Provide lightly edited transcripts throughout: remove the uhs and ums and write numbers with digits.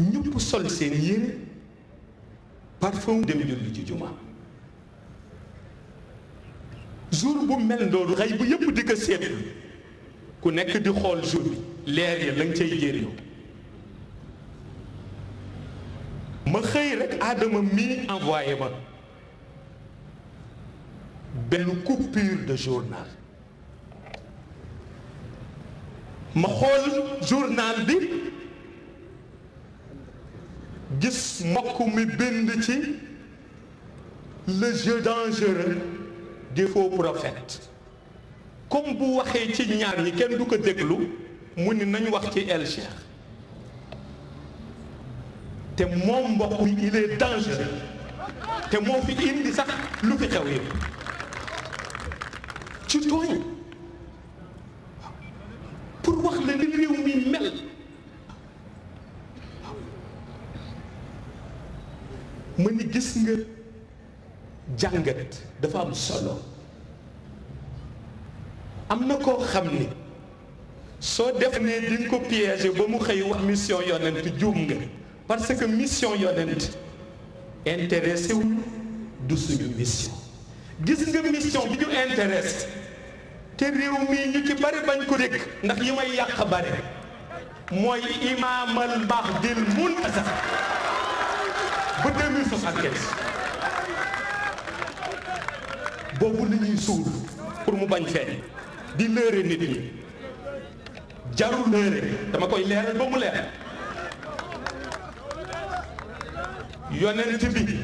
ñëpp sol seen yére parfum dem julli ci juma jour bu mel noonu xëy bu yëpp di ko seetlu ku nekk di xool jour bi leer ya la nga cay jëriñoo ma xëy rek Adama mii envoyé ma benn coupure de journal ma xool journal bi gis mbokk mi bind ci le jeu dangereux des faux prophètes comme bu waxee ci ñaar ñi kenn du ko déglu mu ni nañ wax ci El Cheikh te moom mbokk mi il est dangereux te moo fi indi sax lu fi xew yëpp ci tooñ pour wax la ni réew mi mel ma ni gis nga jàngat dafa am solo am na koo xam ni soo def ne di nga ko piéger ba mu xëy wax mission yonent juum nga parce que mission yonent intéressé wu du suñu mission gis nga mission bi ñu intéressé te réew mii ñu ci bari bañ ko dégg ndax yi may yàq bari mooy imaamal Mahdil Muntazar ba 2075 boobu la ñuy suul pour mu bañ feeñ di lëre nit ñi jarul lëre dama koy leeral ba mu leer yonent bi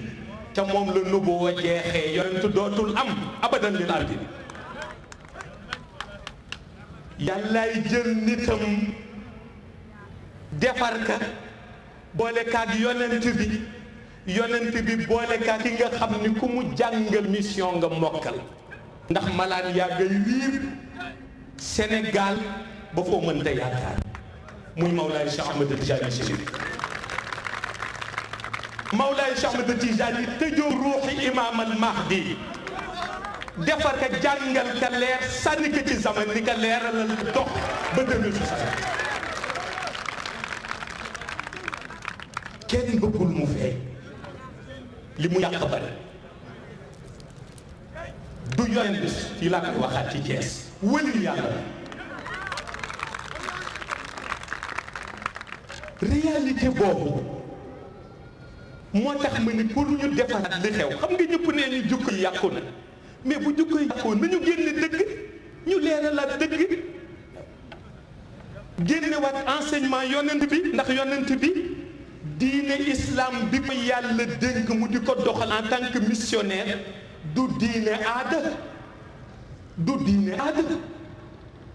ca moom la nubuwa jeexee yonent dootul am abadan lil ardi yàllaay jël nitam defar ka boole kaag yonent bi boole kaag ki nga xam ni ku mu jàngal mission nga mokkal ndax malaan yaa ngay riir Sénégal ba foo mënta yaakaar muy Mawlaay Cheikh Ahmed Tidiane Chérif Mawlaay Cheikh Ahmed Tidiane tëjoo ruuxi imaam al Mahdi defar ka jàngal ka leer sànni ko ci zaman ni ka leeralal dox ba 2060 kenn bëggul mu feeñ li mu yàq bari du yonent bis fii laa koy waxaat ci Thiès wëli yàlla réalité boobu moo tax ma ni pour ñu defaraat li xew xam nga ñëpp nee ñu jukko yi yàqu na mais bu jukko yi yàqu nañu génne dëgg ñu leeralaat dëgg génnewaat enseignement yonent bi ndax yonent bi diine islam bi ko yàlla dénk mu di ko doxal en tant que missionnaire du diine aada